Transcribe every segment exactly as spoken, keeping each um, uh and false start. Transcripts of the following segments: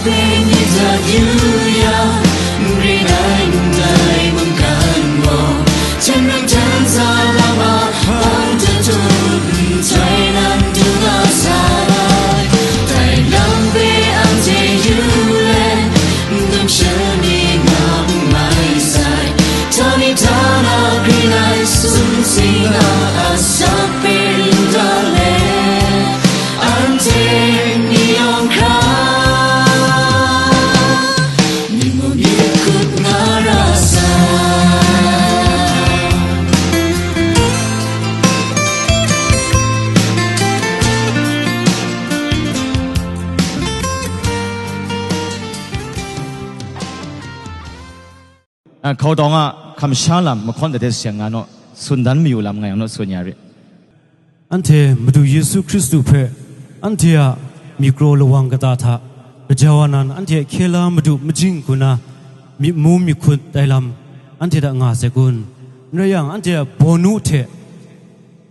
Peng ni ta yu ya, n rin ai ndai mungkan gaw, hten rai hten sa lama, hpang jahtum nhtoi nan du nga sai. Dai lam hpe anhte yu let, n dum shani nga n mai sai. Tawni htana grin ai sumsing a asak hpe lu da let, anhte ni yawng hkra, myit mung myit hkut nga ra sai. A, hkaudawng a hkamsha lam mahkawn de seng nga naw, tsun dan mayu lam nga yang naw tsun ya re. Anhte Madu Yesu Hkristu hpe, anhte a myi kraw lawang kata hta, gaja wa nan, anhte hkye la Madu majing hku na, myit mu myit hkut tai lam, anhte hta nga sai kun? N rai yang, anhte a bawnu hte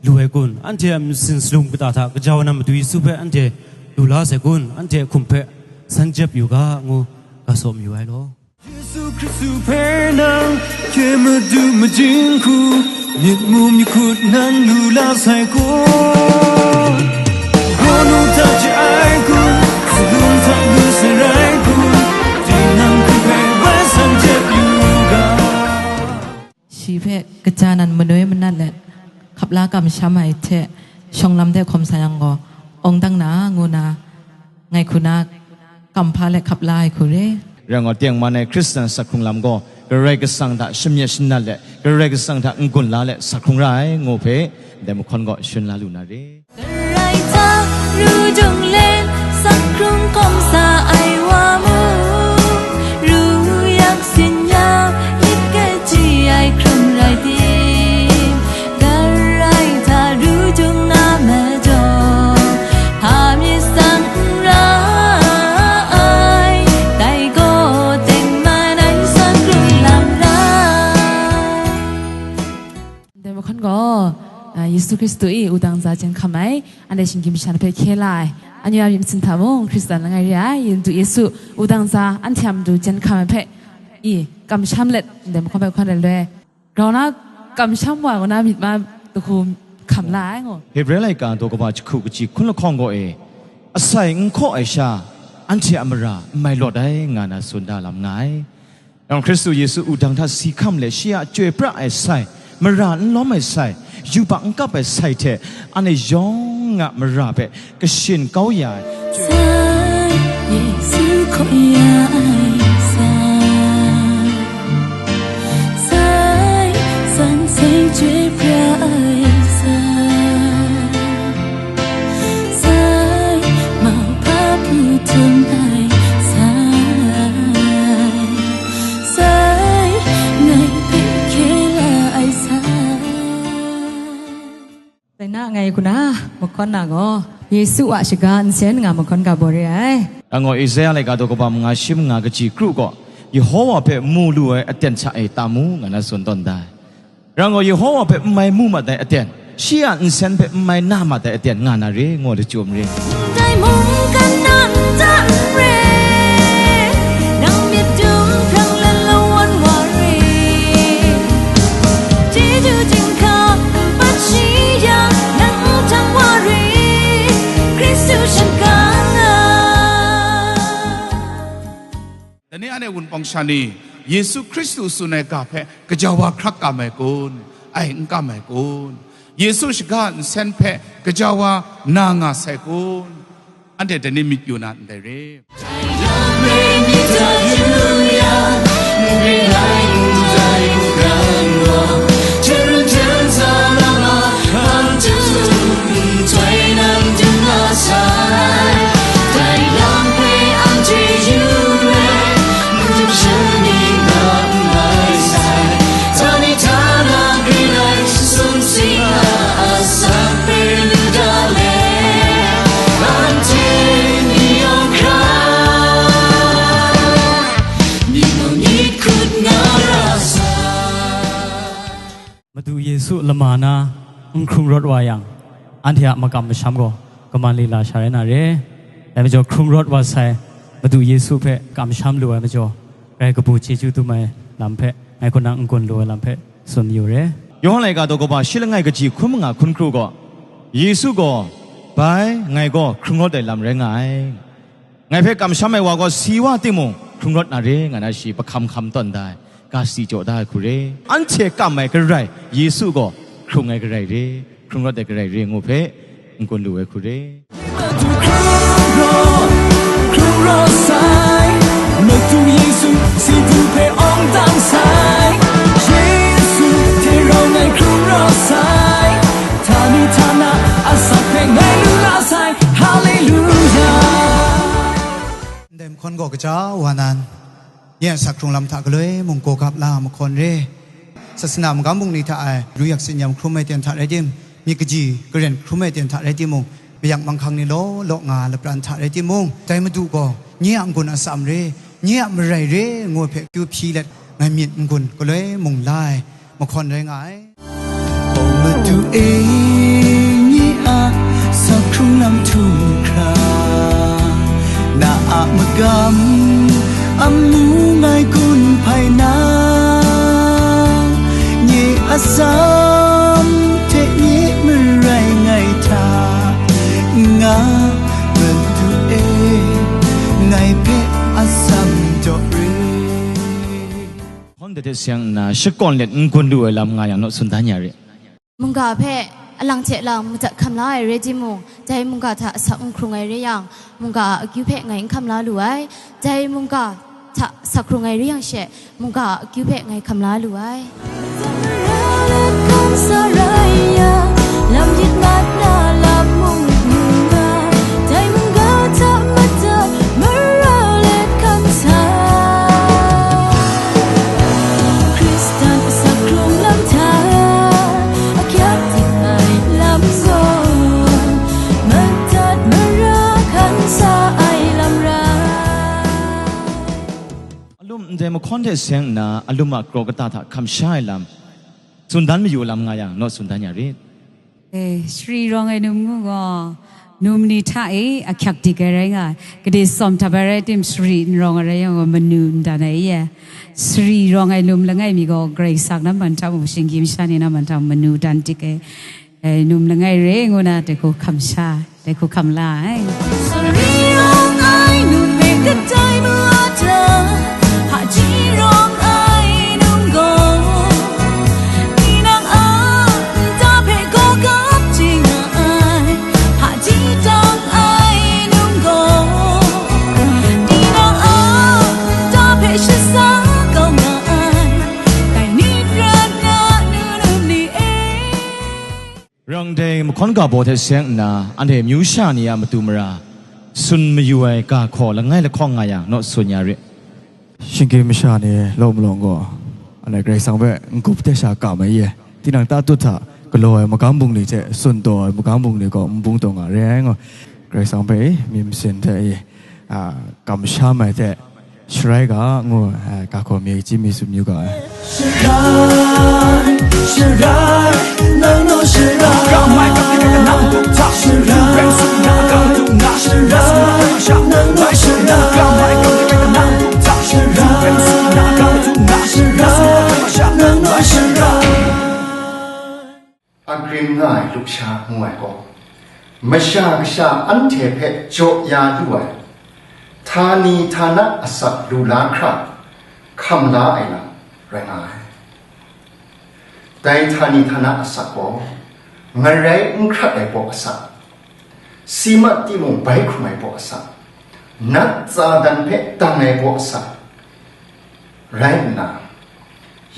lu ai kun? Anhte a myit sin salum kata hta, gaja wa nan Madu Yesu hpe anhte lu la sai kun? Anhte a hkum hpe san jep yu ga, ngu ga saw mayu ai law. Yesu Hkristu hpe nang hkye Madu majing hku, myit mu myit hkut nan lu la sai kun? Gaw nu hta ja ai kun, salum hta lu sai rai kun, tinang hku hpe wai san jep yu ga. Shi hpe kaja nan manoi manat let, hkap la kamsham ai hte, shawng lam de hkawm sa yang gaw, awng dang na, ngu na, ngai hku na, kam hpa let hkap la ai hku re. Rai ngut, tengman ai Hkristan sak hkrung lam gaw, Karai Kasang hta shamyet shanat let, Karai Kasang hta n-gun la let sak hkrung ra ai, ngu hpe, ndai mahkawn gaw shun la lu na re. Karai hta ru jung le, sak hkrung hkawm sa ai wa mung, ru yak sin ya, lit kachyi ai hkrung rai tim, Karai hta ru jung na majaw, hpa myit sang n ra ai, dai gaw tengman ai sak hkrung lam rai. Ndai mahkawn gaw, a, Yesu Hkristu i wudang za jen hkam ai, anhte shinggyim masha hpe hkye la ai, anhte a myit masin hta mung Hkristan langai re ai, Madu Yesu wudang za anhte a matu jen hkam ai hpe i kamsham let, ndai mahkawn hpe hkawn ai loi, grau na kamsham wa, kaw na myit ma dahku hkam la ai, ngu. Hebre laika daw kaba jahku kaji hkun lahkawng gaw e, asai n hkaw ai sha, anhte a mara n mai lawt ai, nga na tsun da lam nga ai. Yang Hkristu Yesu wudang hta si hkam let, shi a chyoi pra ai sai, mara n lawm ai sai, yubak n kap ai sai hte, anhte yawng a mara hpe kashin kau ya ai. Sai, Yesu hkaw ya ai sai, sai, san sai chyoi pra ai sai, sai, mauhpa hpu htum ai sai, sai, ngai hpe hkye la ai sai. Dai na ngai hku na mahkawn na gaw, Yesu a shaga nsen nga mahkawn ga baw re ai. Yang gaw, Isaya laika daw kaba manga shi manga kaji kru gaw, Yehowa hpe mu lu ai aten hta e ta mu, nga na tsun tawn da ai. Yang gaw, Yehowa hpe n mai mu mat ai aten, shi a nsen hpe n mai na mat ai aten nga na re, ngu lachyum re. Ndai mungkan na nta n re, nang myit dum hprang let lawan wa re, chyeju chyinghka n pat shi yang, nang n htang wa re, Hkristu shang kang ai. Dai ni anhte Wunpawng sha ni, Yesu Hkristu tsun ai ga hpe gaja wa hkrak kam ai kun? Ai, n kam ai kun? Yesu shaga nsen hpe gaja wa na nga sai kun? Anhte dai ni myit yu na ndai re. Madu Yesu lama na n hkrung rawt wa yang, anhte a makam masham gaw kaman lila sha rai na re. Dai majaw, hkrung rawt wa sai, Madu Yesu hpe kamsham lu ai majaw, rai kabu chyeju dum ai lam hpe, ngai kaw nang n-gun lu ai lam hpe tsun yu re. Yawhan laika daw kaba shi langai kaji hkun manga hkun kru gaw, Yesu gaw, "Bai, ngai gaw hkrung rawt ai lam rai nga ai. Ngai hpe kamsham ai wa gaw si wa timung, hkrung rawt na re," nga na shi, pahkam hkam tawn da ai, ga si jaw da ai hku re. Anhte kam ai Karai Yesu gaw hkrung ai Karai re, hkrung rawt ai Karai re ngu hpe n-gun lu ai hku re. Madu hkrung rawt, hkrung rawt sai, Madu Yesu si du hpe awng dang sai, Yesu hte rau ngai hkrung rawt sai, htani htana asak hpe ngai lu la sai, Haleluya. Ndai mahkawn gaw kaja wa nan, nye a asak hkrung lam hta galoi mung gaw gap la mahkawn re. Sasana magam bungli hta ai, ru yak tsin-yam hkrum ai ten hta rai tim, myit kaji karen hkrum ai ten hta rai timung, mayak manghkang ni law law nga lapran hta rai timung, dai Madu gaw nye a n-gun atsam re, nye a marai re ngu ai hpe akyu hpyi let, ngai myit n-gun galoi mung la ai mahkawn rai nga ai. O Madu e, nye a asak hkrung lam htum hkra, na a magam amu ngai gun hpai na, nye atsam hte nye marai ngai hta, nga Madu e, ngai hpe atsam jaw re. Hkawn de hte seng nna, shakawn let n-gun lu ai lam nga yang naw tsun dan ya re. Mungga hpe alang hte lang madat hkam la ai rai timung, dai mungga hta asak n hkrung ai rai yang, mungga a akyu hpe ngai n hkam la lu ai. Dai mungga hta asak hkrung ai rai yang she, mungga a akyu hpe ngai hkam la lu ai. Madat mara let hkam sa rai yang, lam yit mat na lam mung hkrum nga, dai mungga hta madat mara let hkam sa. Hkristan asak hkrung lam hta, akyak dik ai lam gaw, madat mara hkan sa ai lam rai. Alum ndai mahkawn hte seng nna, alum a kraw kata hta hkam sha ai lam, tsun dan mayu lam nga yang, naw tsun dan ya rit. E, sari rawng ai num ngu gaw, num ni hta e ahkyak dik ai rai nga ai. Gade tsawm htap ai rai tim, sari n rawng ai rai yang gaw, manu n dan ai e. Sari rawng ai num langai mi gaw, Karai Kasang nampan hta mung, shinggyim masha ni nampan hta mung, manu dan dik ai. E, num langai re ngu na, dai hku hkam sha, dai hku hkam la ai. Sari rawng ai num hpe kadai mara hta, hpaji rawng ai num gaw, tinang a nta hpe gaw gap chye nga ai, hpaji tang ai num gaw, tinang a nta hpe shasa kau nga ai, dai ni prat na nu num ni e. Rang dai mahkawn ga baw hte seng nna, anhte amyu sha ni a matu mara, tsun mayu ai ga hkaw langai lahkawng nga yang, naw tsun ya re. Shinggyim masha ni law malawng gaw, anhte Karai Kasang hpe n-gup de sha kam ai ye, tinang tatut hta galaw ai magam bungli hte tsun taw ai magam bungli gaw n bung taw nga re ai ngaw, Karai Kasang hpe i myit masin hte i, a, kamsham ai hte sharai ga ngu, a, ga hkaw mi chyi mi tsun yu ga ai. Sharai, sharai, nang naw sharai. Sharai, sharai, nang naw sharai. Sharai, nang naw sharai. Agrin nga ai lusha ngu ai gaw, Masha Kasha anhte hpe jaw ya lu ai, htani htana asak lu la hkra hkam la ai lam rai nga ai. Dai htani htana asak gaw, ngarai n hkrat ai baw asak, si mat timung bai hkrung ai baw asak, nat tsa dan hpe dang ai baw asak, rai nna,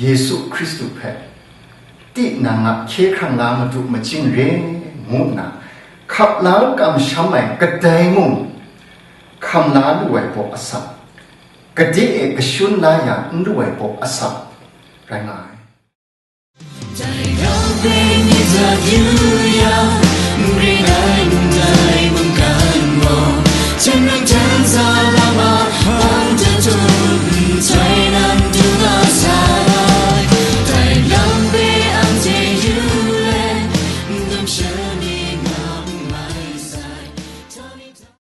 Yesu Hkristu hpe tinang a hkye hkrang la Madu majing re ngu nna hkap la kamsham ai kadai mung, hkam la lu ai baw asak, gade e kashun la ya n lu ai baw asak, rai nga ai. Dai yawng hpe myit sa yu yang, n ring ai n